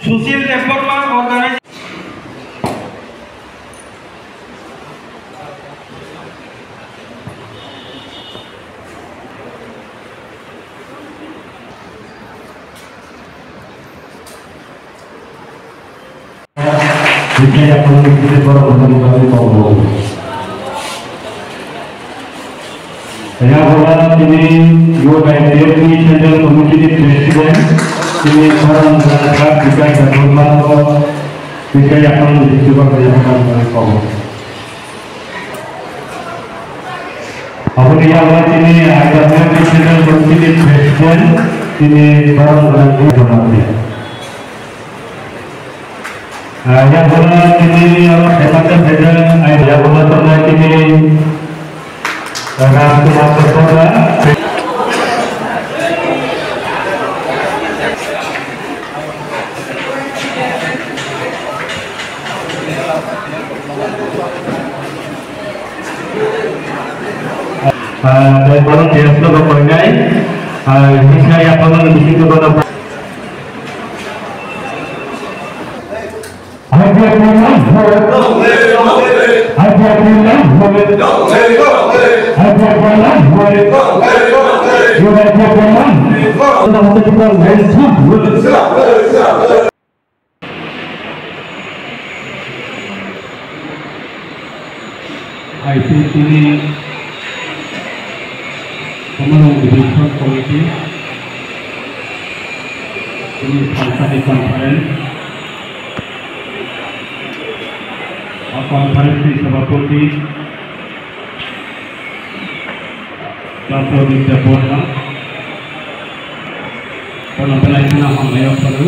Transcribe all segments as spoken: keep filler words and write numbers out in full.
Sushil Debbarma organize. Bikha yaphang ni bikha borok rokni bagwi kok rw. Yaphang tini U I P F ni Central Committee ni President, tini Baron Jaghat Bikha Debbarma no bikha yaphang ni bikha borok rokni bagwi kok rw. Aboni yaphang tini I W F ni Central Committee ni President, tini Baron Jaghat Bikha Debbarma. Ah, yang bola tini oro headmaster saja, ai yang bola pernah tini Rajkumar Saxena. Ah, dan baru dia sudah berpainai. Ah, ini saya apa lagi di situ kota. I P F T ni Khumulwng Division Committee ni salsani conference. O conference ni sabapati Doctor Pradip Debbarma, bono belai kheno hambai o phano.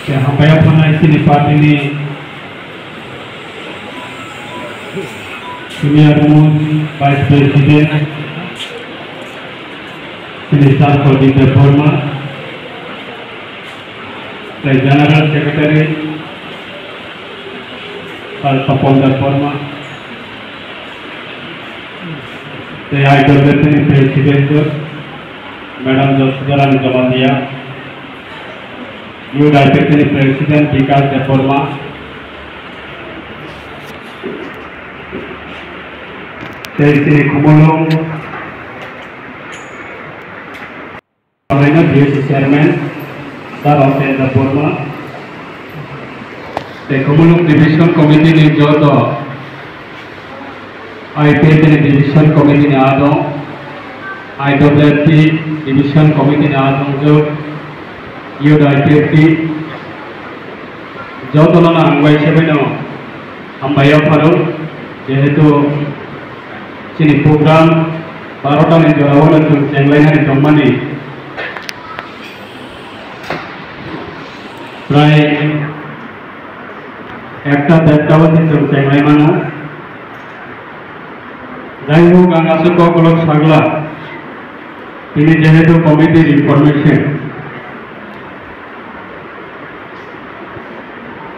Khe hambai o phano chini party ni Senior most Vice President, Minister Pradip Debbarma, tei General Secretary, Sir Tapon Debbarma, tei I W F ni President, Madam Josodharani Jamatia, Youth I P F ni President Bikash Debbarma, tei chini Khumulwng Khumulwng D C Chairman Sir Ratan Debbarma, tei Khumulwng Division Committee ni joto I P F T ni Division Committee ni adong, I W F T Division Committee ni adong jok, Youth I P F T, jotono ang bai sebaino hambai o pharo, jehetu chini program barota ni jora o chwng chenglainani tongmani, prai ekta derta baje chwng chenglai mano. Jai hok, ang aswk kokolok sagla, tini jehetu committee information,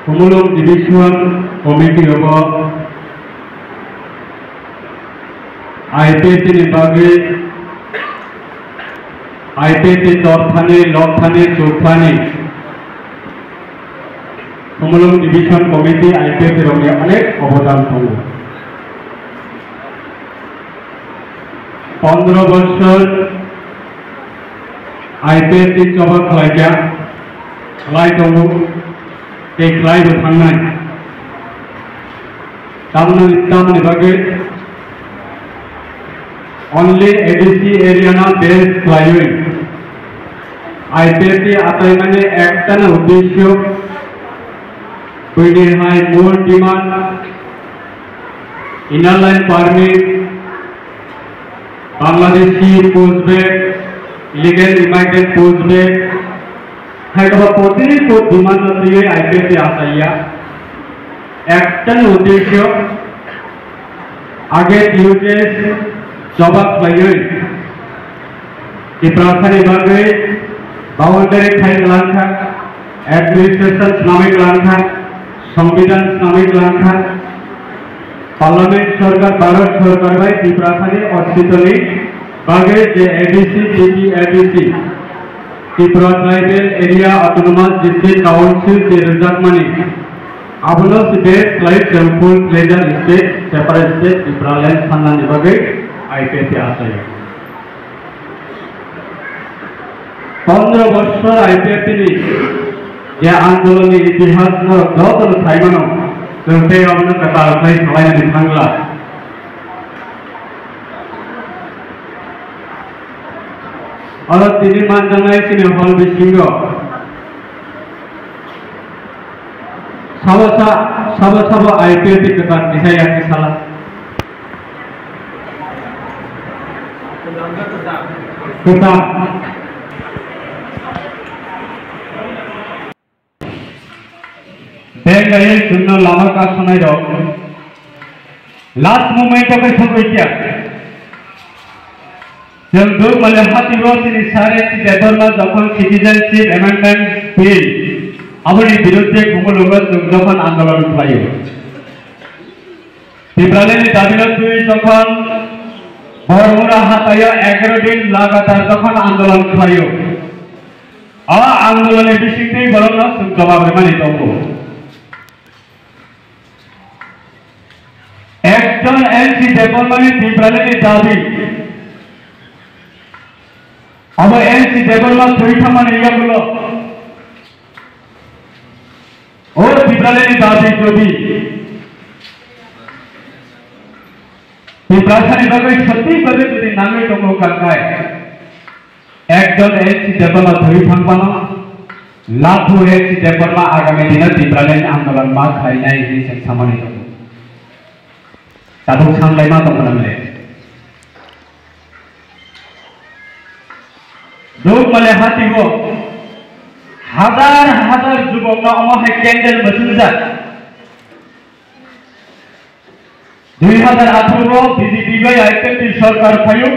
Khumulwng Division Committee obo I P F T ni bagwi, I P F T ni torthani, lokthani, chukthani, Khumulwng Division Committee I P F T rokni onek obodan tongo. Pondro bosor I P F T choba khlaikha, khlai tongo, tei khlaibo thangnai. Tamoni, tamoni bagwi only A D C area no base khlaiwi I P F T achaimani ektano uddesyo, buini hai mul demand, Inner Line Permit, Bangladeshi pushback, illegal immigrant pushback, hai khe bo protini demand no twiwi I P F T achaiya. Ektani uddesyo age T U J S jobab khlaiwi Tiprasani bagwi boundary khai kwlangkha, administration swnamwi kwlangkha, Songbidan swnamwi kwlangkha, Parliament sorkar, Bharat sorkar bai Tiprasani ostitoni bagwi je A D C, T T A D C, Tripura Tribal Area Autonomous District Council se rwjakmani, abono se best khlai chwng full fledged state, separate state, Tipraland sanani bagwi I P F T achaio. Pondro bochor I P F T ni je andolon ni itihas no joto no sai mano, chwng tei abono kwtal khlai salainani thangla. Oro tini manjaknai chini hall bisingo sabo sa-, sabo sabo I P F T kwtal kisa ya kisa la. Kwtal. Bengaiwi chwngno lama kasonai rok last moment o khe sogwi kya. Chwng duk male hati o chini sir N C Debbarma jokhon Citizenship Amendment Bill aboni birudde Khumulwngo chwng jokhon andolon khlaio. Tipraland ni dabi no twi jokhon Bormura hataio egaro din lagatar jokhon andolon khlaio. O andoloni bisingtwi borokno chwng jobab rwmani tongo. Ekjon N C Debbarmani Tipralandni dabi. Abo N C Debbarma thwi thangmani yagulo. O Tipralandni dabi jodi Tiprasani bagwi sotwi bagwi jodi nangwi tongo kangkhe. Ekjon N C Debbarma thwi thangmano, laphu N C Debbarma agami dino Tipraland andolon ma khlainai hinwi chwng samani tongo. Tabuk sanglai ma tongmani le. Duk male hati o hazar hazar jubok no omo hai candle mwchungjak. Dui hazar atharo B J P bai I P F T ni sorkar phaio.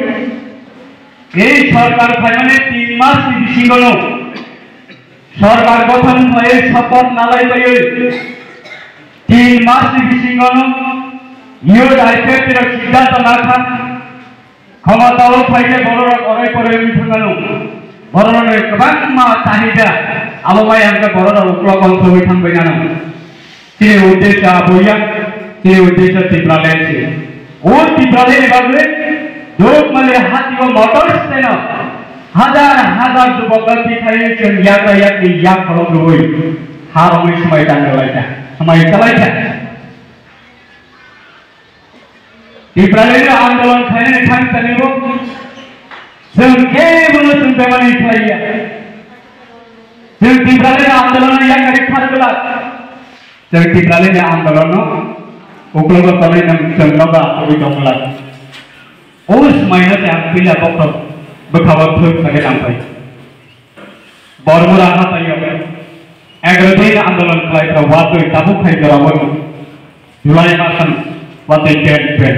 Ei sorkar phaimani tin mas ni bisingo no sorkar gothon khlaiwi support nalai baiwi tin mas ni bisingo no youth I P F T rok siddhanto nakha. Khomotao phaikhe bororok orai porai wngwi thangano. Bororokni kwbangma chahida, abo bai hwnkhe bororok uklok ongkhorwi thangbainano. Chini uddesho aboya, chini uddesho Tipraland se. O Tipraland ni bagwi Dukmali hatio motors teno hajar hajar jubok no tithai chwng yakra yakni yak kholok rwui ha romwi swmai tang rwlaikha, swmai chalaikha. Tipraland andolon khainani thang tanibo chwng kebono chwng bemani khlaiya. Chwng Tipraland andolon yakari khar glak. Chwng Tipraland andolon no uklogo tonwi nang chwng nogo asugwi tong glak. O swmaino se ang puila bokhok bwkhao thwk sagwi nangphai. Bormura hatai o egaro din andolon khlai kha watwi tabuk khai jorao July masani watwi pen pen.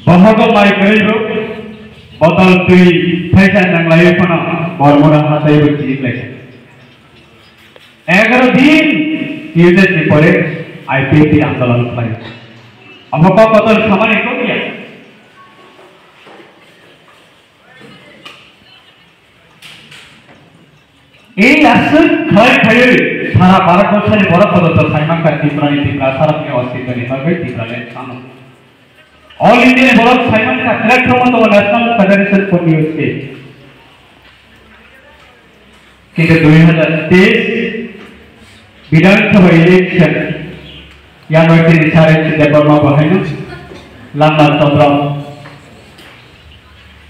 Bohogo mai kwrwi rw botol twi thaisa nanglaiwi phano Bormura hatai bo chiri khlaikha. Egaro din tiyude ni pore I P F T andolon khlai. Omo kok kotor samani kok ya? Ei aswk khlai khaiwi sara Bharat borsoni borok kotor to saiman kha Tripura ni Tripura sarok ni ostitto ni bagwi Tripura le tamo. All India ni borok saiman kha platform o tongo National Federation for New State. Kintu dui hazar teis Bidhan Sabha election yang bai tini sare chinde borma bo haino lama tobro.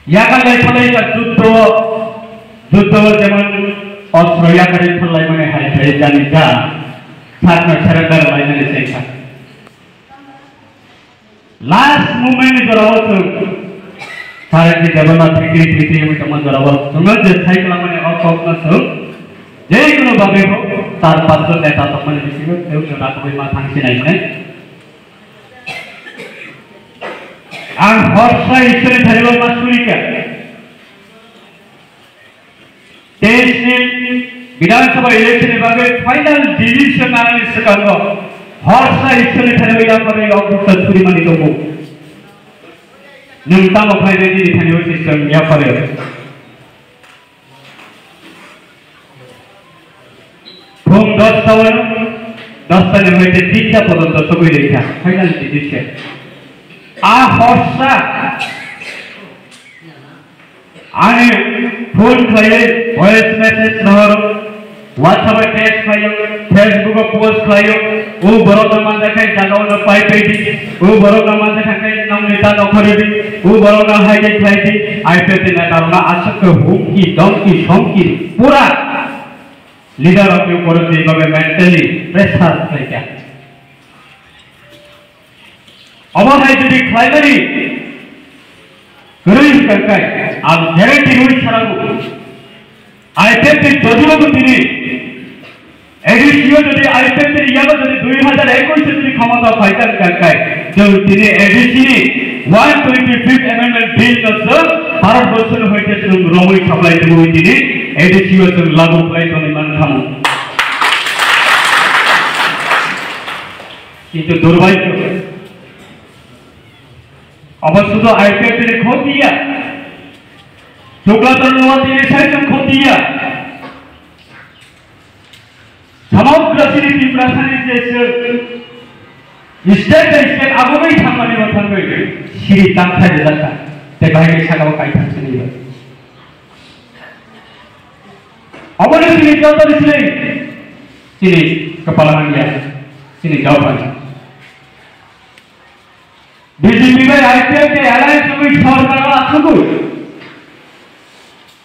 Yakan lai phalai ka juddo, juddo jemon ostro yakari phalai mane hai hai jani ja sakna surrender lai mane sengkha. Last moment ni jorao chwng Sarangi Debbarma thikri thikri wngwi tongma jorao chwngno je sai kwlangmani o kokno chwng je kono bagwi bo char panch jon neta tongmani bisingo chwng chwng rakogwi ma thang sinai hwnwi ang horsa Ishwari thaibo ma surika. Teis ni Bidhan Sabha election ni bagwi final decision nanani swkango horsa Ishwari thani wida pore o bukta suri mani tongo. Nwng tamo khlai nai nini thani bai se chwng yapharwi. Phung dosta o, dosta ni hwnkhe tinta pojonto sogwi rikha, final decision. A horsa ani phone khlaiwi voice message rohor, WhatsApp o text khlaio, Facebook o post khlaio, o borok no manjakha jaga o no pai pai di, o borok no manjakha khe nongni ta nokhori di, o borok no hai di khlai di, I P F T ni neta rok no aswk khe humki, domki, somki, pura leader rok ni upor je bhabe mentally pressure khlaikha. Omo hai jodi khlaimani kwrwi hwnkha khe, ang guarantee rwi sarago, I P F T ni jodi bo tini A D C o jodi I P F T ni yago jodi dui hajar ekush jodi khomota phaikha hwnkha khe, chwng tini A D C ni one twenty fifth Amendment Bill no chwng Bharat Borso ni hoite chwng romwi saplai tongwi tini A D C o chwng lagu khlai tongwi man khamu. Kintu durbhagyo, abo sudhu I P F T ni khoti ya, Chukla Chandra Watini sai chwng khoti ya. Samagra sini Tiprasani je chwng state by state abogwi thangmani bo thangwi siri tangthai rijak kha. Tei bahai khe saka o kaitham sini bo. Aboni sini joto ni sini, sini kepala hangya, sini jawab hangya. B J P bai I P F T alliance wngwi sorkar o asugwi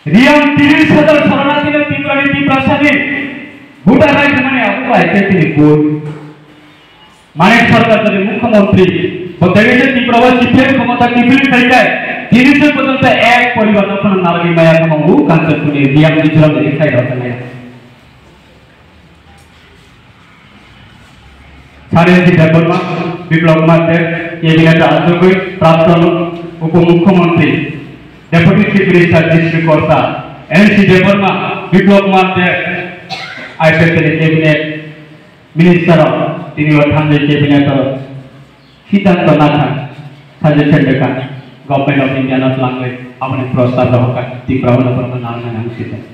riyang tris hajar sornarthi no Tiprani Tiprasani voter right hwnmani abo bai I P F T ni bui. Manik Sarkar jodi mukhyamantri, bo tei je Tripura o C P M khomota kiphilwi phaikai, tini se porjonto ek poribar no phano narwgwi maya khe mwngo Kanchanpur ni riyang Mizoram ni khai rok maya. Sir N C Debbarma, Biplab Kumar Deb, cabinet o asugwi prapton upomukhyamantri, Deputy Chief Minister Jisnu Khorsa, N C Debbarma, Biplab Kumar Deb, I P F T ni cabinet minister rok tini o thangjak cabinet o siddhanto nakha, suggestion rwkha, Government of India no twlangwi aboni prostab rohorkha, Tripura o no borokno nang nang siddhanto.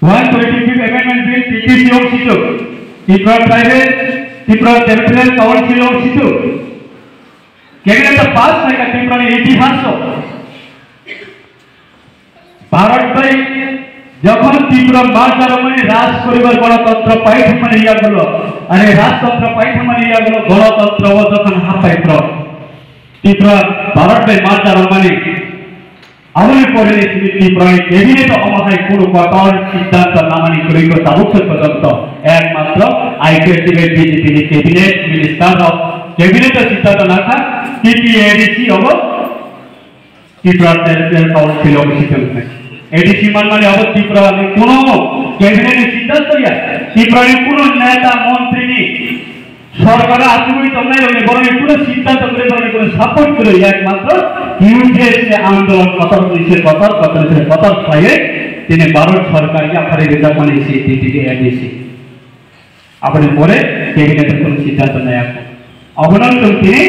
One twenty-fifth Amendment Bill T T C ong situ, Tripura Tribal, Tripura Territorial Council ong situ. Cabinet o pass khaikha Tripura ni itihas o. Bharat bai jokhon Tripura ma jaromani raj poribar gonotontro pai thangmani yagulo, are rajtontro pai thangmani yagulo gonotontro o jokhon hapai pro. Tripura Bharat bai ma jaromani Aboni pore ni simi Tripura ni cabinet o omo hai kunu kotor siddhanto namani kwrwi ko tabuk se porjonto ekmatro I P F T bai B J P ni cabinet minister rok cabinet o siddhanto nakha T T A D C obo Tripura Territorial Council o sitwng. A D C manmani abo Tripura ni kuno cabinet ni siddhanto ya, Tripura ni kuno neta montri ni Sorkar asugwi tongnai rokni borokni kuno siddhanto kwrwi, borokni kuno support kwrwi, ekmatro T U J S ni andolon kotor ni se kotor, kotor ni se kotor khlaiwi tini Bharat Sorkar yaphari rijak mani se T T K M ni se. Aboni pore cabinet kuno siddhanto nai ako. Abono chwng tini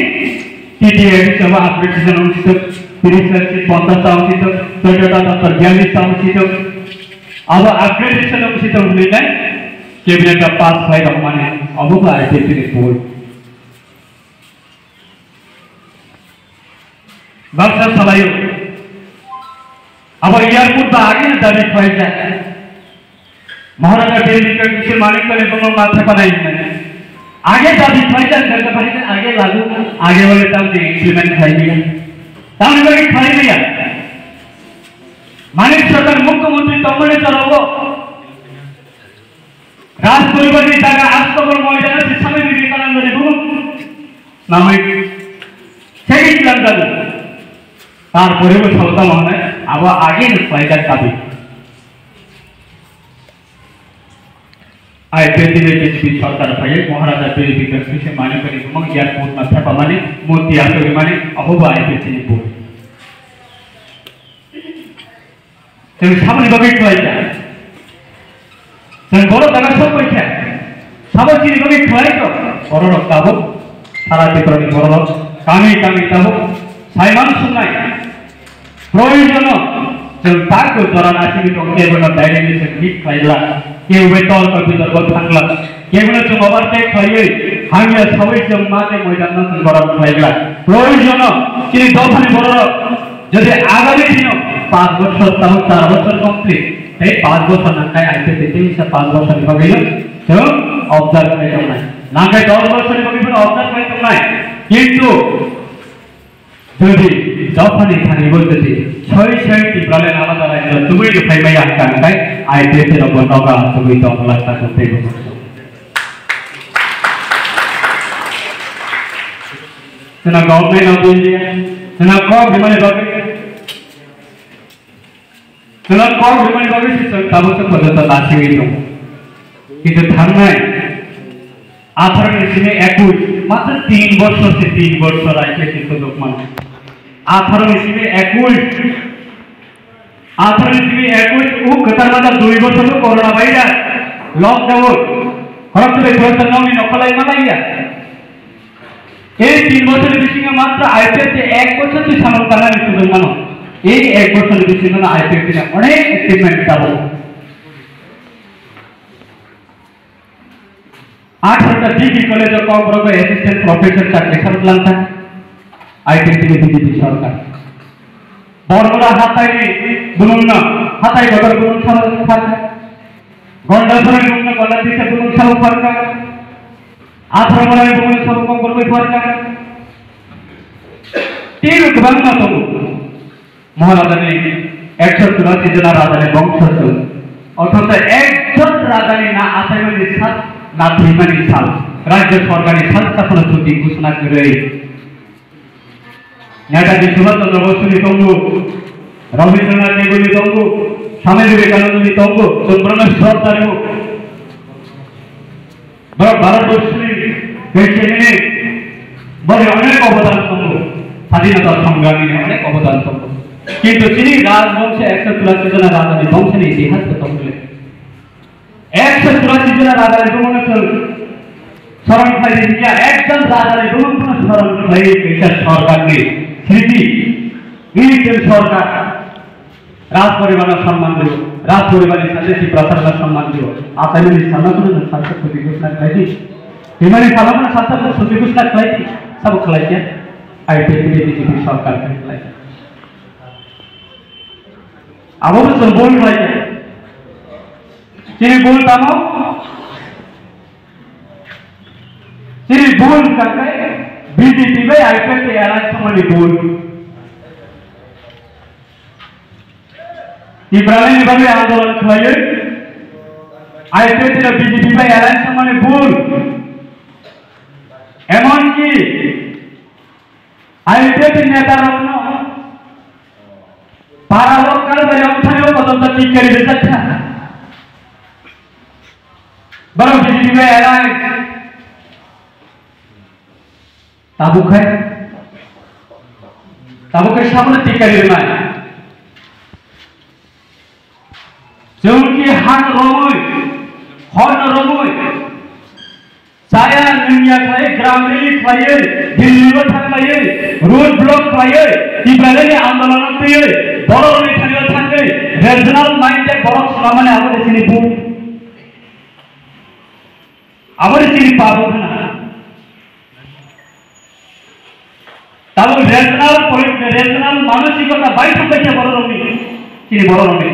T T A D C abo upgrade session wng sito, tris lakh seat ponchash ta wng sito, Toyota ta biyallis ta wng sito. Abo upgrade session wng sito hwnwi nai. Cabinet o pass khlai rok mani, obo khe I P F T ni bui. Baksa salaio. Abo airport ba agini dabi khlaijak. Maharaja Bir Bikram Kishore Manik Kani bumung ma thepanai hinwi. Age dabi khlaijak, dabi khlaijak, age lagu, age wale tamni implement khlaiya. Tamni bagwi khlaiya. Manik Sarkar mukhyamantri tongmani jora o. Raj poribar ni jaga Astabol moidano se sabai bini kanang gari bumung. Namai segi kilam jago. Tarpore bo salta mahane abo age ni khlaijak dabi. I P F T ni B J P sorkar phaiwi Maharaja Bir Bikram Kishore Manik Kani bumung airport ma thepamani, murti asogimani, abo bo I P F T ni bui. Chwng saboni bagwi khlai kha. Chwng borok jaga sok bai kha. Sabo chini bagwi khlai kha. Bororok tabuk sara Tripura ni bororok Kami kami tabuk saiman sungnai. Proyojono chwng takhuk jora naisingwi tong kebono directly chwng hit khlaila, kebo bai torko bitorko thangla, kebono chwng overtake khlaiwi hamya sawi chwng ma tei moidanno chwng gorom khlaila. Proyojono chini dophani bororok jodi agami dino panch bochor tabuk char bochor complete tei panch bochor nangkhe I P F T tei sa panch bochorni bagwino chwng observe khlai tongnai. Nangkhe dos bochorni bagwi phano observe khlai tongnai. Kintu jodi dophani thanibo jodi soi soi Tipraland alada rajyo tubui rwphai maya hwnkha hwnkhe I P F T rokbo noga tubui tongla ta tei bo. Chwngno government of India, chwngno kok rimani bagwi, chwngno kok rimani bagwi se chwng tabuk chwng porjonto nasingwi tongo. Kintu thangnai atharo ni simi ekush, matro tin bochor se tin bochor raikhe se sujok mano. Atharo ni simi ekush, atharo ni simi ekush, o kwtal mata dui bochor no corona virus, lockdown, khorok tei khorok tei nokni nokhalai malaiya. Ei tin bochor bisingo matro I P F T ek bochor twi samung tangnani sujok mano. Ei ek bochor bisingo I P F T ni onek achievement tabuk. Atharo ta degree college o kok borok bai assistant professor chakri kha langkha. I P F T ni B J P sorkar. Bormura hatai ni bulung no, hatai kotor bulung sa pharkha. Gondasora bulung no, Gondatisa bulung sa pharkha. Atharo mora ni bulung no, kok borok bai pharkha. Tei kwbangma tongo. Maharajani ekso churasi jona rajani bongso chwng. Othocho ekjon rajani na achaimani sal, na thwimani sal. Rajya sorkarni sal sakhano chuti ghosona kwrwi. Netaji Subhash Chandra Bosuni tongo, Rabindranath Tagoreni tongo, Swami Vivekanandani tongo, chwng borokno sroddha rwo. Borok Bharatborsoni beseini bori onek obodan tongo, swadhinota songramni onek obodan tongo. Kintu chini rajbongso ekso churasi jona rajani bongsoni itihas bo tongkle. Ekso churasi jona rajani bongno chwng soron khlai di ya, ekjon rajani bongno soron khlai kaisa sorkarni sriti, ini chwng sorkar. Raj poribarno samman dibo, Raj poribarni sade Tiprasarno samman dibo. Achaimani salno phano nwng salsa chuti ghosona khlai di. Thwimani salno phano salsa chuti ghosona khlai di. Sabo khlai khe? I P F T B J P sorkar khe khlai khe. Abo bo chwng bul khlai khe. Chini bul tamo? Chini bul wngkha khe B J P bai I P F T alliance wngmani bul. Tipralandni bagwi andolon khlaiwi I P F T no B J P bai alliance wngmani bul. Emonki I P F T ni neta rokno para local bai wngthani o potonto ticket rijak kha. Borok B J P bai alliance. Tabuk khai, tabuk khai sabono tikari rwnai. Chwng ki han romwi, hor romwi, chaya nungya khlai, gram rally khlaiwi, Delhi o thang khlaiwi, road block khlaiwi, Tipralandni andolon o twiwi, borok rwni thani o thangwi, regional minded borok swnamani abo de chini buk. Aboni chini pabo khna. Tabuk regional polit-, regional manosikota baithang baikha bororokni, chini bororokni.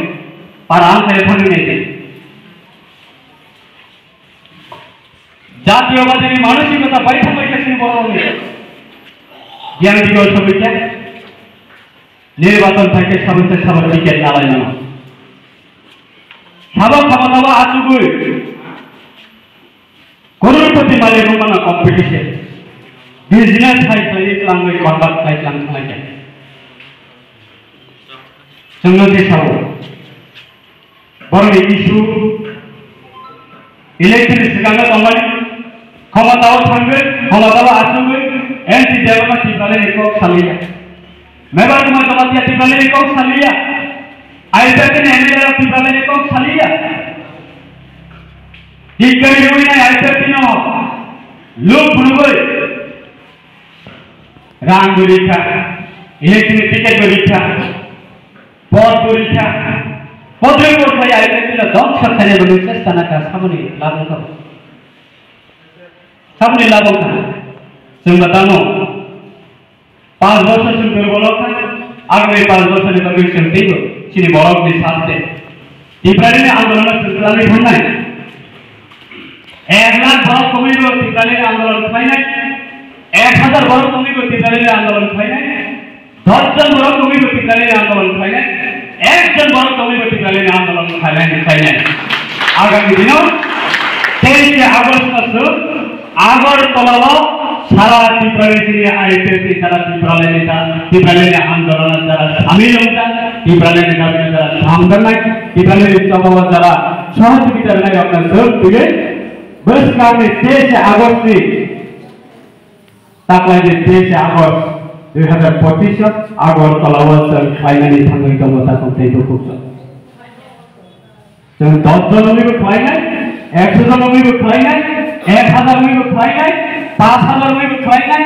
Para ang khe thangwi naidi. Jatiyobadini manosikota baithang baikha chini bororokni. Gyan digol sobaikha. Nirbachon phaikhe sabo se sabo ticket nalai mano. Sabo khamotabo achugwi. Crorepati malik wngmano competition. Business hai khlaiwi tlangwi conduct khlai tlang khlai khe. Chwngno se sao. Borokni issue election ni swkangno tongmani khomotao thangwi, khomotao achugwi, N T Debbarma Tipralani kok saliya. Mebar Kumar Jamatia Tipralani kok saliya. I P F T ni M L A rok Tipralani kok saliya. Tikkari rwinai I P F T no luk phunugwi. Rang bo rikha, electric ticket bo rikha, pot bo rikha, podroi bo khlai ai tei pila dok sak thani bo nung chesta na ka samani labung kha. Samani labung kha. Chwng ba tamo. Panch bosor chwng durbol kha, agami panch bosor ni bagwi chwng teibo chini borok ni sarte. Tiprani andolon no chwng twlangwi thangnai. Ek lakh borok tongwibo Tipraleni andolon khlainai, ek hazar borok tongwibo Tipraleni andolon khlainai, dos jon borok tongwibo Tipraleni andolon khlainai, ek jon borok tongwibo Tipraleni andolon khlainai, khlainai. Agami dino teis August no chwng Agartala o sara Tipraleni chini I P F T sara Tipraleni ta, Tipraleni andolon o jara samil wngkha, Tipraleni dabi no jara samdornai, Tipraleni choba o jara Sohojogita rwnai rok no chwng twiwi bwskang ni teis August ni taklai ni teis August dui hazar pochis o Agartala o chwng khlainani thangwi tongo takhuk tei bukhuk chwng. Chwng dos jon wngwi bo khlainai, ekso jon wngwi bo khlainai, ek hazar wngwi bo khlainai, panch hazar wngwi bo khlainai,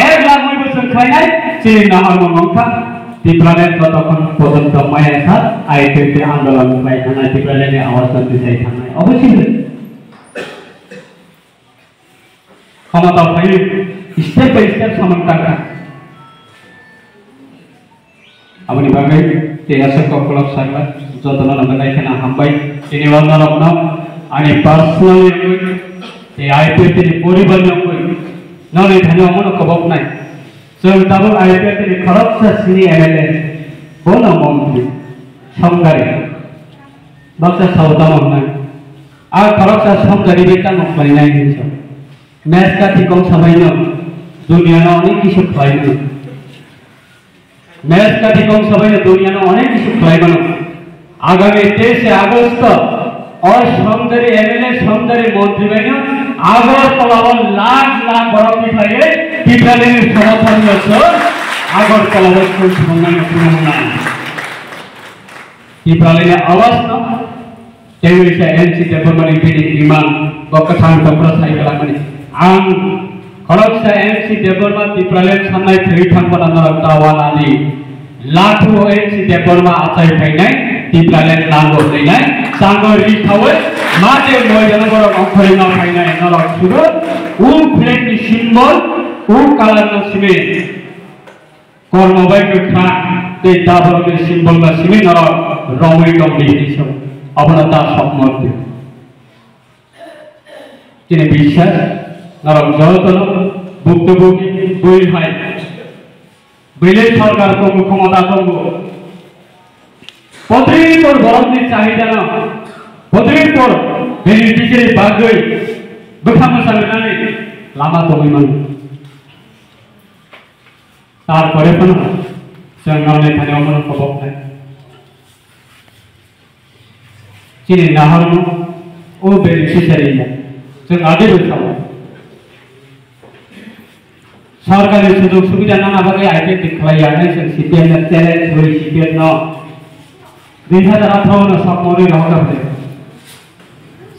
ek lakh wngwi bo chwng khlainai, chini nahar no wngkha Tipraland jotokhon pojonto maya sa I P F T andolon khlai thangnai, Tipraland ni awaz no tisai thangnai. Obo sini. Khomota phaiwi step by step samung tangkha. Aboni bagwi tei aswk koklop sakla jotono no belai kheno hambai. Tini o norokno ani personal wngwi tei I P F T ni poribar ni wngwi noni thani omono koboknai. Chwng tabuk I P F T ni khoroksa sini M L A, bono montri, songkari, baksa sao tamo hwnai. A khoroksa songkari bai tamo khlainai hinwi sa. Meska thikong sabaino duniano onek kisu khlaimano. Meska thikong sabaino duniano onek kisu khlaimano. Agami teis August o songdari M L A, songdari montri baino Agartala o lakh lakh borok ni khlaiwi Tipraleni somothan no chwng Agartala o chwng swngnani phunuknai. Tipraleni awaz no tei wngkha N C Debbarma ni bini imang bo kwthang tongphra sai kwlangmani. Ang khoroksa N C Debbarma Tipraland sannai thwi thang phano norok ta wanani. Lathu N C Debbarma achai phainai, Tipraland lango hwnwi nai, chango ri thawi, mate moidano borok ongkhorwi ma phainai, norok suru, u flag ni symbol, u colour no simi, kormo bai kwkha, tei ta borok ni symbol ba simi norok romwi tongdi hinwi sabo. Abono ta sokmor di. Chini biswas, norok jotono bukto buki bui hai. Bwlai sorkar tongo, khomota tongo. Potri por borokni chahidano, potri por beneficiary bagwi bwkha mwsa rwnani lama tongwi mano. Tarpore phano chwng nokni thani omono kobok nai. Chini naharno o beneficiary ya. Chwng adi bo sao. Sorkari sujog subida nana bagwi I P F T khlai ya, nai chwng C P M no challenge hui C P M no dui hazar atharo no sokmorwi rohorna phai.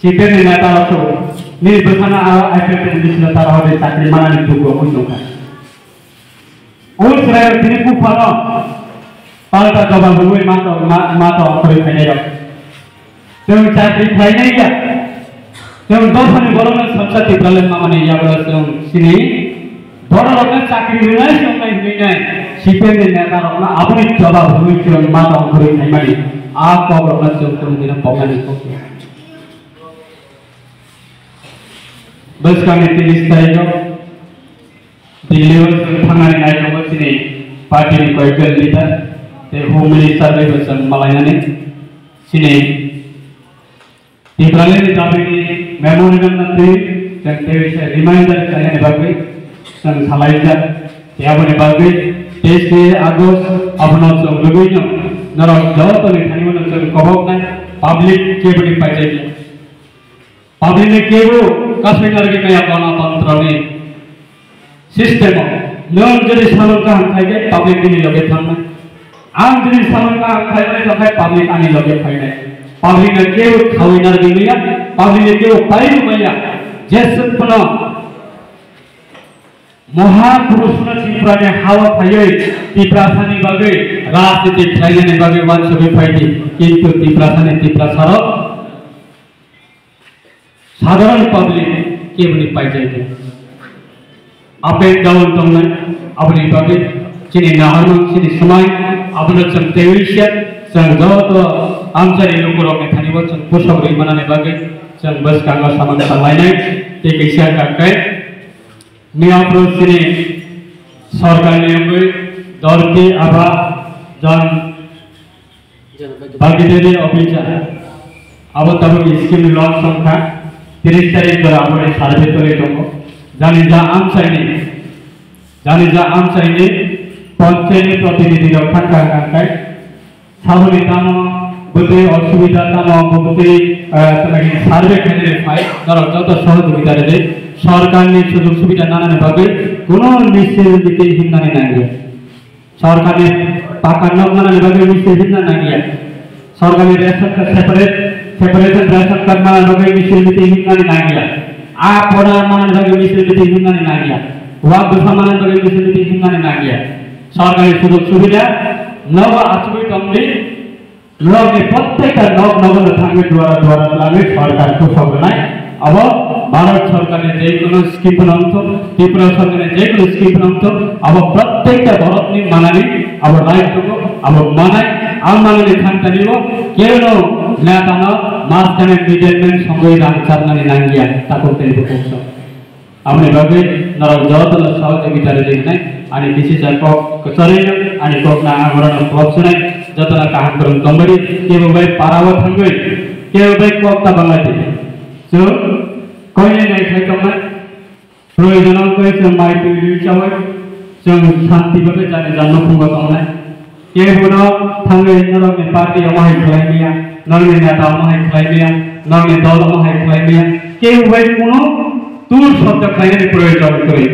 C P M ni neta rok so ni bwkhana aro I P F T ni bisino ta rohorwi chakri manani duk rok wng tongkha. O chwrairok tini buphano palta jobab rwui mato, ma-, mato ongkhorwi phainairok. Chwng chakri khlainai ya. Chwng dophani borokno samsa Tipraland mamani yagulo chwng sini bororokno chakri rwnai chwngnai hwnwi nai C P M ni netarokno aboni jobab rwui chwng mato ongkhorwi phaimani. A kokrokno chwng kunudino poknani kok ya. Bwskangni tris tarikho Delhi o chwng thangnani naitongo chini party ni koyekjon leader tei Home Minister bai bo chwng malainani chini Tipraland ni dabi ni memorandum no twi chwng tei bisa reminder khlainani bagwi chwng salaijak. Tei aboni bagwi teis August abono chwng rwgwino norok joto ni thani mano chwng koboknai public keboni paijak ya. Public ni kebo kasui narwgwi maya ganatantra ni system o nwng jodi samung kaham khai khe public nini loge thangnai. Ang jodi samung kaham khai mani tongkhe public ani loge phainai. Public no kebo khaui narwgwi maya, public no kebo paiwi maya. Jeswk phano Mahapurushno Tiprani hawa phaiwi Tiprasani bagwi rajniti khlainani bagwi uansugwi phaidi, kintu Tiprasani Tiprasarok sadharan public keboni paijak ya. Up and down tongnai, aboni bagwi chini naharmung, chini swmai, abono chwng teiwi se, chwng joto amchaini lukurokni thani bo chwng pusok rwi manani bagwi chwng bwskango samung tanglainai, tei kaisa kha khe Miyaphuru chini sorkarni wngwi Dhorti Aaba Jan Bhagidari Abhiyan abo tabuk scheme launch wngkha, tris tarik jora aboni survey tuli tongo. Jani ja amchaini, jani ja amchaini panchayatni protinidhi rok thangkha hwnkhe saboni tamo bwtwi osubida tamo bwtwi, eh, tamni survey khainani phai norok joto sohojogita rwdi, sorkarni sujog subida nanani bagwi kuno misil miting himnani nangya. Sorkarni paka nok manani bagwi misil himna nangya. Sorkarni ration card separate, separation ration card manani bagwi misil miting himnani nangya. A pora manani bagwi misil miting himnani nangya. Wak bwsa manani bagwi misil miting himnani nangya. Sorkarni sujog subida nogo achugwi tongdi. Norokni prottekta nok nogo no thangwi duara duara twlangwi sorkar kusok rwnai. Abo Bharat sorkarni je kono scheme phano wngthok, Tripura sorkarni je kono scheme phano wngthok, abo prottekta borokni manani abo right tongo, abo manai, ang manani thangtani bo keno netano maskane middleman songwi rang charnani nangya, takhuk tei bukhuk sok. Aboni bagwi norok jotono sohojogita rwdi hwnwi ani bisijak kok kwchari, ani kokno ang orono kok sunai, jotono kaham kwrwng tongbaidi, kebo bai parao thangwi, kebo bai kok ta banglaidi. Chwng koinai nai khai tongnai, proyojono wngkhe chwng mai twi rwi chaui, chwng shanti bagwi jani jan nukhungo tongnai. Kebono thangwi norokni party omo hai khlai maya, norokni neta omo hai khlai maya, norokni dol omo hai khlai maya, kebo bai kuno tur sojak khlainani proyojon kwrwi.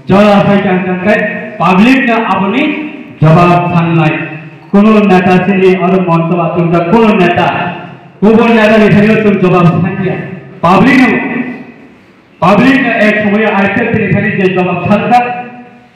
Jora sai kang kang khe public no aboni jawab sangnai. Kuno neta chini oro moncho achukjak kuno neta, kubun neta ni thani chwng jawab sangya. Public no Public no ek somoyo I P F T ni thani je jawab sankha,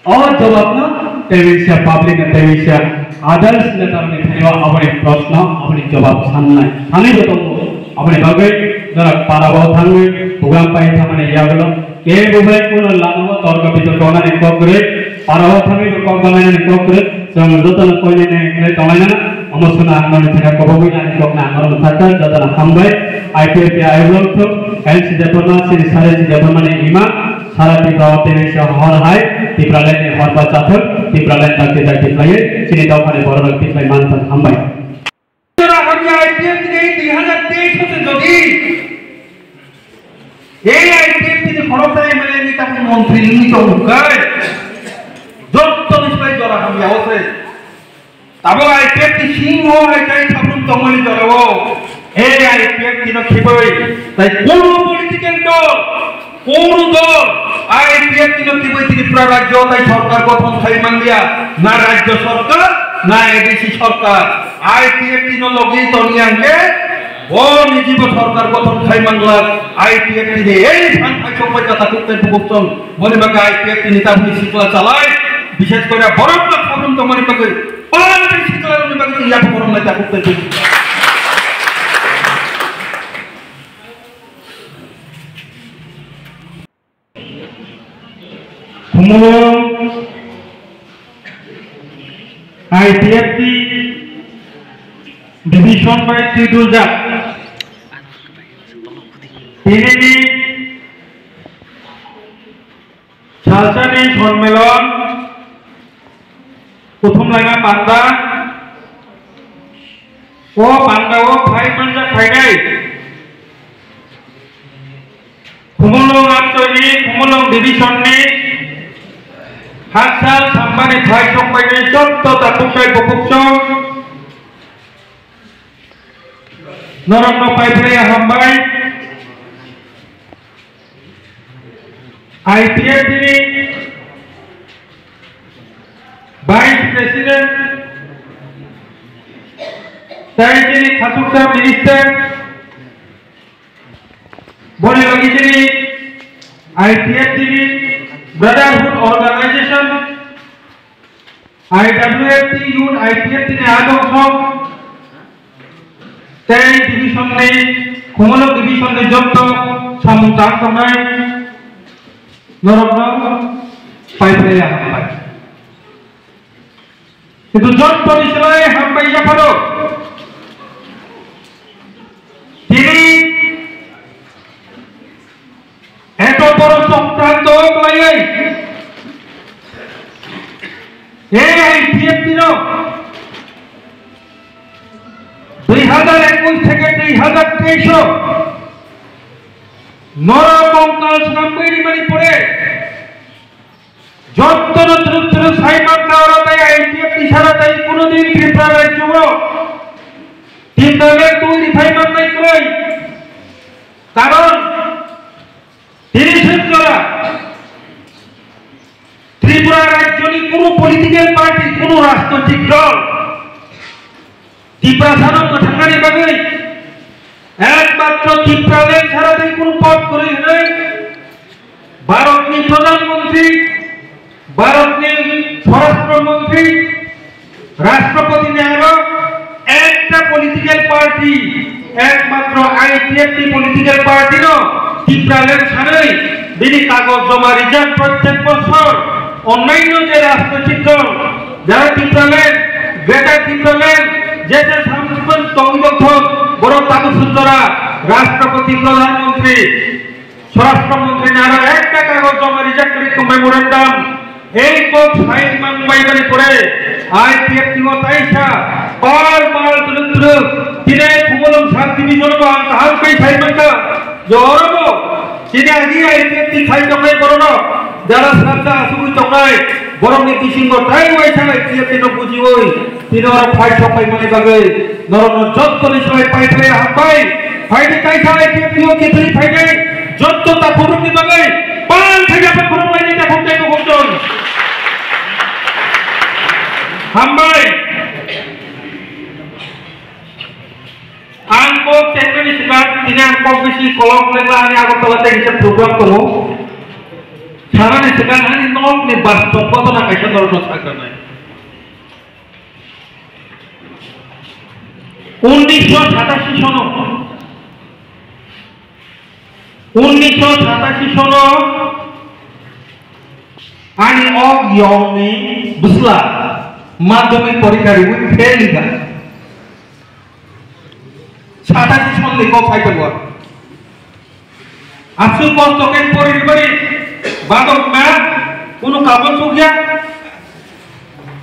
o jawab no tei bisa public no tei bisa others neta rok ni thani o aboni proshno, aboni jawab sannai, sanai bo tongo. Aboni bagwi norok para o thangwi program pai thamani yagulo kebo bai kuno lama o torko bitorko nani kok kwrwi, para o thangwi bo kok banainani kok kwrwi. Chwng jotono koinene khlai tonglainano, omo sona ang noni thangkha kobogwi ani kokno ang oro mwthakha, jotono hambai. I P F T ayuk lok thung, N C Debbarma, chini sare si Debbarmani ima, sara Tripura o tei se hor hai, Tipraland ni hor bacha thung, Tipraland dakti dakti khlaiwi, chini dophani bororok tikhlai manthung, hambai. Jora hamya I P F T ni dui hazar teis hote jodi ei I P F T ni khoroksa M L A ni tabuk montri wngwi tongkha, jotto ni slai jora hamya o se. Tabuk I P F T singho hai tai thaplum tongmani jora o ei I P F T no khibui tai kono political dol, kono dol I P F T no khibui Tripura rajyo tai sorkar gothon khai manliya, na rajyo sorkar, na A D C sorkar. I P F T no logi toni angke, bo nijibo sorkar gothon khai mangla, I P F T ni ei phan phaisok bai kata kuk tai bukuk tong, boni bagwi I P F T ni tabuni sikla chalai, bishes kore borok no khabrung tongmani bagwi, phan tai sikla rokni bagwi tong yaphang borok nai ta kuk tai bukuk. Khumulwng I P F T division bai twiduljak. Tinini salsani sonmelon Kuthum laima panda, o panda o phai manjak phainai. Khumulwng Amchoini, Khumulwng division ni Haksal Sambani phai sokpainai jotto takhuk tei bukhuk song. Norokno pai phlaiya hambai. I P F T ni Vice President tei chini khachuksa Minister, boni logi chini I P F T ni Brotherhood Organization, I W F T, Youth I P F T ni adong song, tei division ni, Khumulwng division ni jotto samung tang tongnai norokno pai phlai ya hambai. Kintu jottoni slai hambai yapharo. Tini eto boro chokranto khlaiwi A I P F T no dui hazar ekush theke dui hazar teis o norok kongkal swnamwi rimani pore, jottono twrwk twrwk sai mankha, oro tai I P F T sara tai kuno din Tripura rajyo o Tipraland twi rifai mannai kwrwi. Karon tini swngjora Tripura rajyoni kuno political party, kuno rajnoitik dol Tiprasano mwthangmani bagwi ekmatro Tipraland sara tei kunu pot kwrwi hwnwi Bharatni Pradhan Mantri, Bharatni Swarashtra Mantri, Rashtrapati ni aro ekta political party, ekmatro I P F T political party no Tipraland sanwi bini kagoj joma rijak protek bosor onnaino je rajnoitik dol jara Tipraland, Greater Tipraland, je je samsukman tongwi tongthok, borok tabuk swngjora Rashtrapati, Pradhan Mantri, Swarashtra Mantri ni aro ekta kagoj joma rijak kwrwi khe memorandum, ei kok sai mangbai bani pore I P F T o taisa pal pal twrwk twrwk tini Khumulwng sub division o ang kaham khe sai mankha je oro bo Chini agi I P F T khai tongnai borok no jara srapsa asugwi tongnai borok ni bisingo tai waisa I P F T no bujiwi tini oro phai sok pai mani bagwi norok no joto ni slai pai pai hambai phai ni kaisa I P F T o kithiri phai nai joto takhuk rok ni bagwi pal thai japa khurok lai ni takhuk tei takhuk chon hambai. Ang kok chengnani swkang, tini ang kok bisi kolok lekla ani Agartala tei kisa program tongo. Sanani swkang ani nok ni bastop ghotona kaisa norokno sakranai. Unnisho satashi sono, unnisho satashi sono ani ok yong ni bwsla madhyamik porikha riwi fail wngkha. Satashi sonni kok sai tongo. Aswk kosto khe pori rwmani bagwi ma kunu kabul sukya.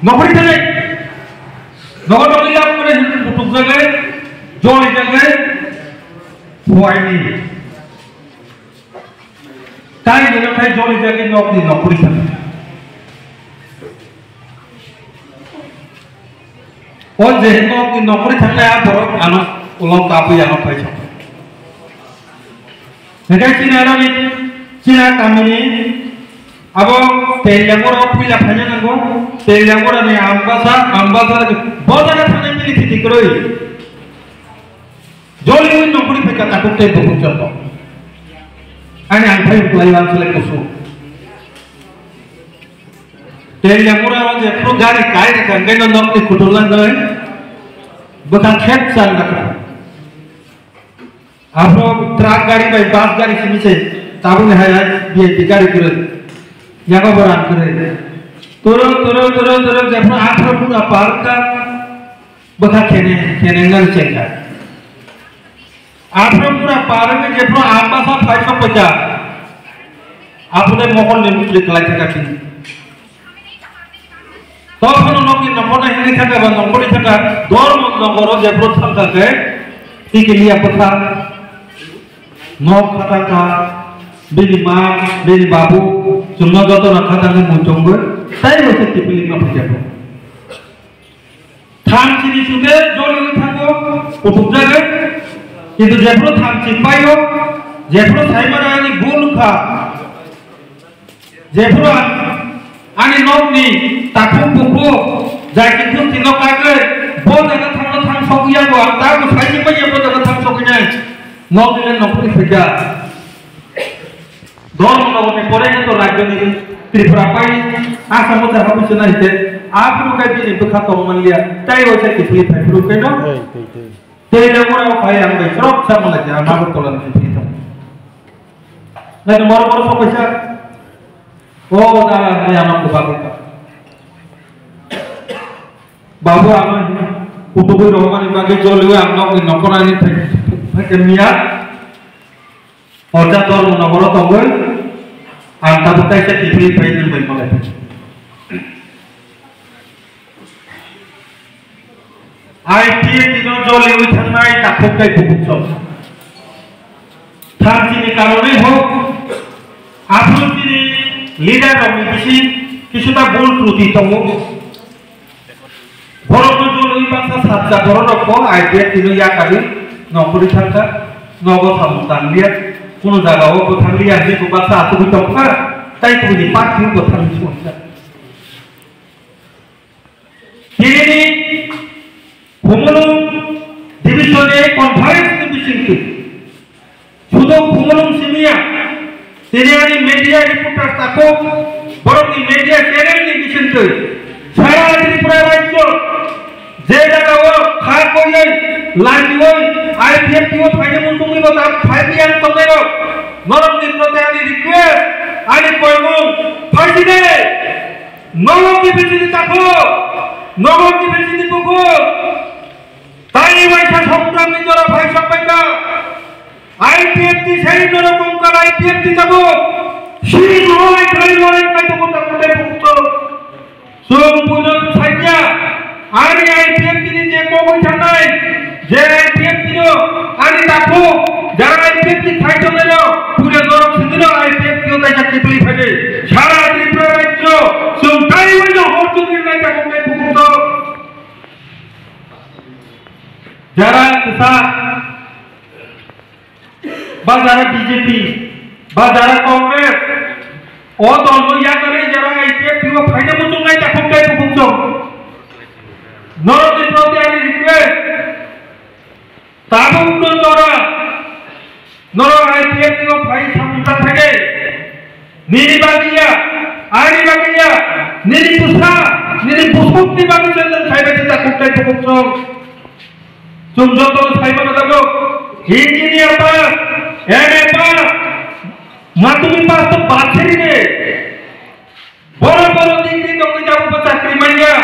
Nokori thani. Nogo nokori yap kore hin kutuk jagai, joli jagai, phuaini. Tai gelo tai joli jagi nok ni nokori thang. O je nok ni nokori thang na borok ano ulok kapu ano pai thang. Hingke chini aro ni chini kami ni abo Teliamura puila phanya nango. Teliamura ni Ambasa, Ambasa ni bodara thang ni titi kroi. Joli ui nokori phika takhuk tei bukhuk joto. Ani ang phai uklai wan sele kusu. Teliamura o je pro gari kai rikha, ngai no nok ni kutul lang ngai. Bwkha khet chang dakha. Abo truck gari bai bus gari simi se tabuk ni hai hai V I P gari kwrwi. Yago bo rang kwrwi. Toro, toro, toro, toro, jepno atharo mura parka. Bwkha khene, khene nang chengkha. Aphro pura parang je pro Ambasa phai sok paja. Aphro de mokol ni mukli kalai thaka chini. To phano nokni nokona hini thaka ba nokoli thaka dormo nokoro je pro thangka ke. Tiki liya patha. Nok khatangkha, bini ma, bini babu, chwngno jotono khatangwi muchungwi, tei bo se kiphilwi ma phaijago. Thamchi ni sude joli wngwi thango, kuthukjago. Kintu jephru thamchi paio, jephru saimano ani bul wngkha, jephru ang ani nokni takhuk bukhuk jai kiphiltino kagwi bo jaga thangno thang sogwi yango, ang tabuk saimanya bo jaga thang sogwinai. Nokni le nokni phaikha. Dol nokni pore to Tripura pai, Assam o jaga busi nai te, aphuru kai bini bwkha tong manliya, tai waisa kiphilwi phai phuru kai no. Tei le ora o phai ang bai chwrok sa mala ja, ma bo tola ni philwi thang. Nai no moro moro sok paisa. O dara nai ama ko bagwi ka. Babu ama kutubu rohmani bagwi jolwi ang nok ni nokora ni phai, phai miya. Orja tor mona boro tongwi, ang tabuk kaisa kiphilwi phai nang bai malai. I P F T no joliwi thangnai takhuk tei bukuksong. Thamchini karonwi hok, aphuru chini leader rokni bising kisuta bul truti tongo. Borokno jolwi baksa sajak borok rokbo I P F T no yakarwi nongkhorwi thangkha, nogo samung tangliya, kuno jagao bo thangliya hinwi bo baksa achugwi tongkha, tai kubuni party bo thangwi songkha. Tinini Khumulwng division ni conference ni bisingtwi Sudo Khumulwng simiya, tini ani media reporter takhuk, borokni media channel ni bisingtwi, sara Tripura rajyo, je jagao kha koiwi, landiwi, I P F T o phaina muchungwi bo tam phai miyang tongnairok, norokni prote ani request, ani koimung, phaiside, norokni bisingni takhuk, norokni bisingni bukhuk, Tani waisa songkramni jora phaisok paikha. I P F T sai norok kongkal I P F T tabuk. Sini nohai khlai nohai khlai tabuk tabuk tei bukto. Chwng buino saikya. Ani I P F T ni je kogwi thangnai, je I P F T no ani takhuk, jara I P F T khai tongnai no, puila norok sindino I P F T no taisa kiphilwi phaidi. Sara Tripura rajyo, chwng taiwi no hor chukri nai tabuk tei bukto. Jara kwchak, ba jara B J P, ba jara Congress, o dolno yakarwi jara I P F T o phaina muchungnai takhuk tei bukhuk chwng. Norokni proti ani request, tabukno jora Norok I P F T o phai samung ta phai de. Nini bagwi ya, ani bagwi ya, nini bwsa, nini bwswkni bagwi se nwng khai bai ta khuk tei bukhuk chwng. Chwng joto sai mano dago, engineer pass, M A pass, madhyamik pass to bad chheri de. Boro boro degree tongwi tabukbo chakri manya.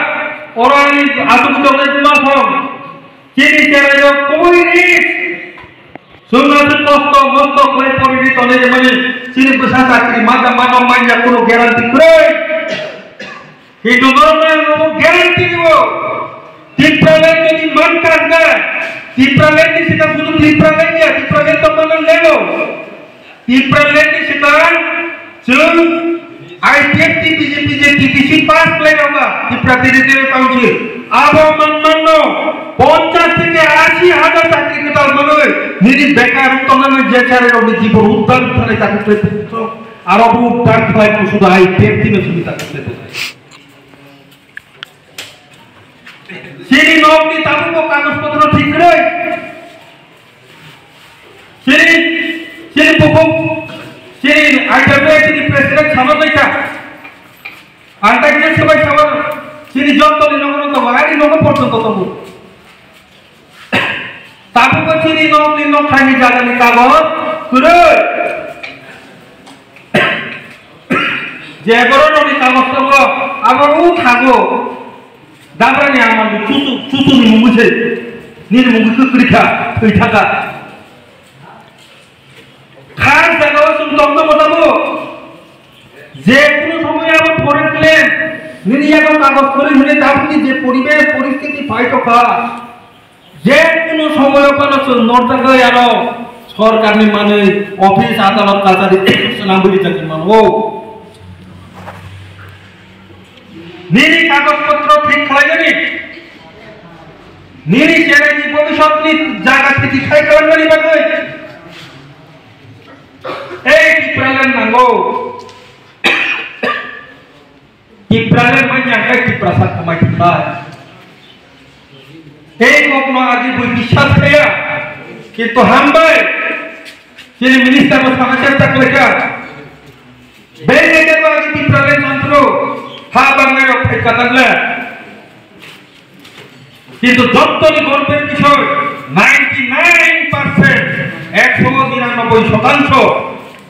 Oro ani aswk tongnai buma song. Chini cherai rok kubui rich. Chwng aswk kosto mosto khlai pori ri tongnai rwmani. Chini bwsa chakri manya mano manya kunu guarantee kwrwi. Kintu norok no ang obo guarantee riwo. Tipraland jodi man ka hwnkhe, Tipraland ni swkang sudu Tipraland ya, Tipraland tongmano lego. Tipraland ni swkang chwng I P F T B J P je T T C pass khlai rwma Tipra Territorial Council. Abo man manno ponchash theke ashi hajar chakri kwtal manwi nini bekar wng tongnani je chari rokni jibon uddar khlai chakri khlai tongo. Aro bo uddar khlai sudu I P F T no simi chakri khlai tongo. Chini nokni tabukbo kagoj potro thik kwrwi. Chini, chini bukhuk, chini I W A chini president sama baikha. Ang tai kisa sabai sabar, chini jottoni nogo tongo, ani nogo porjonto tongo. Tabukbo chini nokni nokthani jagani kagoj kwrwi. Je borok rokni kagoj tongo, abo o thago. Dabrani ang mangwi chuchu, chuchuni mungwi se. Nini mungwi kwkrwi kha, thwi thaka. Khar jagao chwng tongtongma tongo. Je kunu somoy abo forest land, nini yago kagoj kwrwi hwnwi tabukni je poribesh poristiti phai tongkha, je kunu somoy phano chwng norjakgwi aro sorkarni manwi office adalot kachari swnamwi rijak mano. Nini kagoj potro thik khlainani, nini cheraini bobisotni jaga thiti khai khlainani bagwi ei Tipraland nango. Tipraland manya khe Tiprasa kamai thangbai. Ei kokno agi bui biswas khaya, kintu hambai. Chini minister bo sana chesta khlaikha. Bengke bo agi Tipraland santro ha bangai rok phai katakle. Kintu jottoni golper bisoi ninety nine percent, ekso niranobboi shotangsho,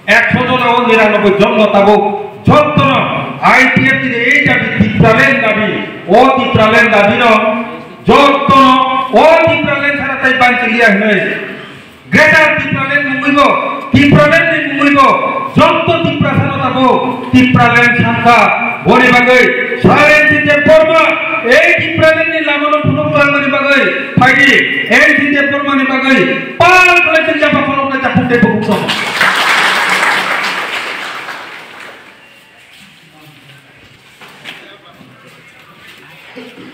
ekso jona o niranobboi jon no tabuk jottono I P F T ni ei dabi Tipraland dabi, o Tipraland dabi no jottono o Tipraland sara tai banchiliya hinwi. Greater Tipraland mungwi bo, Tipraland ni mungwi bo, jotto Tiprasa no tabo Tipraland sangkha. Boni bagwi Sir N C Debbarma ei Tipraland ni lama no phunuk twlangmani bagwi phaidi, N C Debbarma ni bagwi pal khlai chwng yapha khuluknai takhuk tei bukhuk song.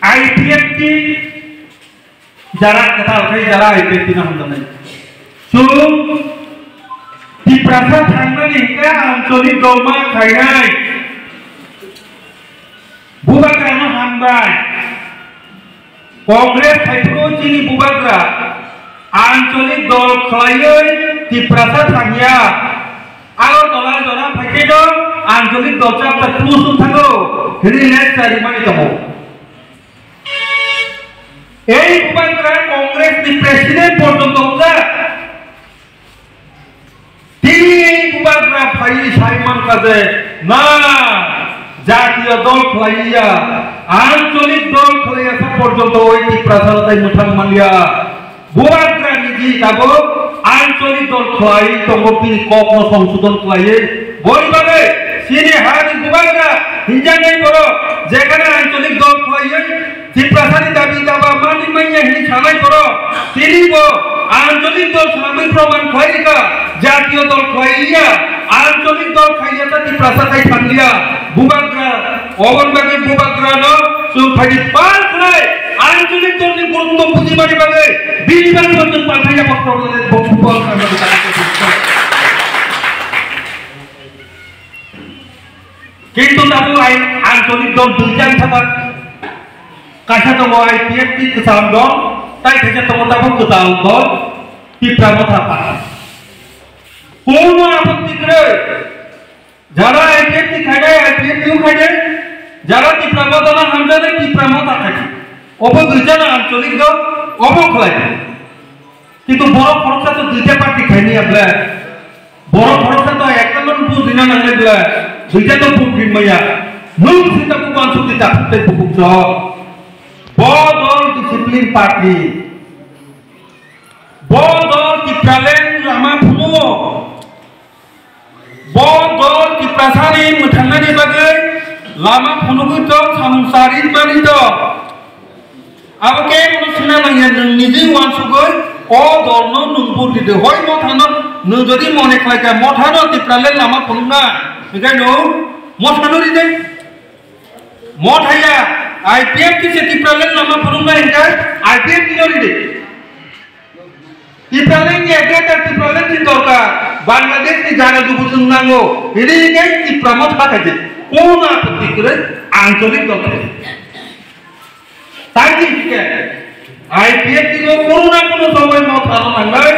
I P F T Jara kwtal khai jara I P F T no hamjaknai. Chwng Tiprasa thangnani hwnkhe ancholik dolma khainai. Bubagrano hambai. Congress phaiphuru chini bubagra ancholik dol khlaiwi Tiprasa thangya. Agartala jora phaikhe do ancholik dol chapter two sung thango. Hwnwi lecture rimani tongo. Ei bubagra Congress ni president porjonto wngjak. Tini ei bubagra phaiwi sai mankha je na jatiyo dol khlaiya, ancholik dol khlaiya sa porjonto oi Tiprasa tai mwthang manliya. Bubagra niji tabuk ancholik dol khlai tongo, bini kokno songsodon khlaiwi. Boni bagwi chini hani bubagra hinjaknai borok jekhane ancholik dol khlaiwi Tiprasani dabi daba mani manya hini sanai borok, tini bo ancholik dol swnamwi proman khlai rikha, jatiyo dol khlai ya, ancholik dol khaiya ta Tiprasa khai thangliya. Bubagra Oboni bagwi bubagrano chwng phaidi pal khlai, ancholik dolni gurutto bujimani bagwi bini bagwi bo chwng pal khlaiya, bo problem bo bo. Kintu tabuk ai ancholik dol duijan thapa, kaisa tongo I P F T kwcham dol, tai kaisa tongo tabuk kwtal dol, Tipra Motha Party. Kuno apotti kwrwi. Jara I P F T khainai, I P F T khainai, jara Tipra Motha no hamjaknai, Tipra Motha khainai. Obo duijano ancholik dol, obo khlai. Kintu borok khoroksa to duita party khainai ya ble. Borok khoroksa to ekta no vote rina nangnai ble. Duita to vote rinmaya. Nwng sita buban suti ta tei bubuk jok. Bo dol discipline party. Bo dol Tipraland lama phuno. Bo dol Tiprasani mwthangnani bagwi lama phunugwi tong, samung chari mani tong. Abo kebono sina nangya, nwng nijwi uansugwi o dolno nwng vote ride. Hoi Mothano nwng jodi mone khlaikha, Mothano Tipraland lama phunukna, hwnkhe nwng Mothano ride. Motha ya, I P F T se Tipraland lama phunukna hwnkhe I P F T no ride. Tipraland ni agenda, Tipraland ni dorkar, Bangladesh ni jaga jugu chwng nango, hini hwnkhe Tipra Motha khaidi, kono apotti kwrwi, ancholik dol khaidi. Tangwi hwnkhe I P F T no kono na kono somoy Motha no nangnai,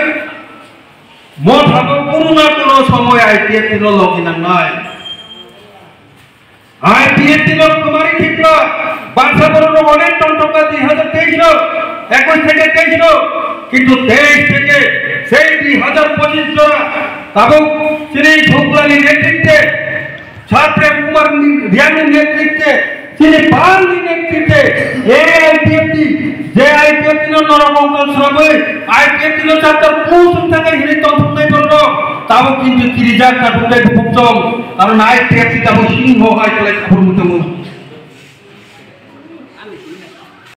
Motha no kono na kono somoy I P F T no logi nangnai. I P F T no kwmari thikra, bangsa borok rok onek ton tongkha dui hajar teis o, ekush theke teis o, kintu teis theke sei dui hajar pochis jora tabuk chini Dhuklani netritwe, Chhatrem Kumar ni, Riyani netritwe, chini Pal ni netritwe, A I P F T, je I P F T no norok ongkol swnamwi, I P F T no chapter two sung thangwi hinwi tongthoknai borok, tabuk kintu kirijak kathoknai bupuk chong, karon I P F T tabuk singho hai khlai khaphurmung tongo.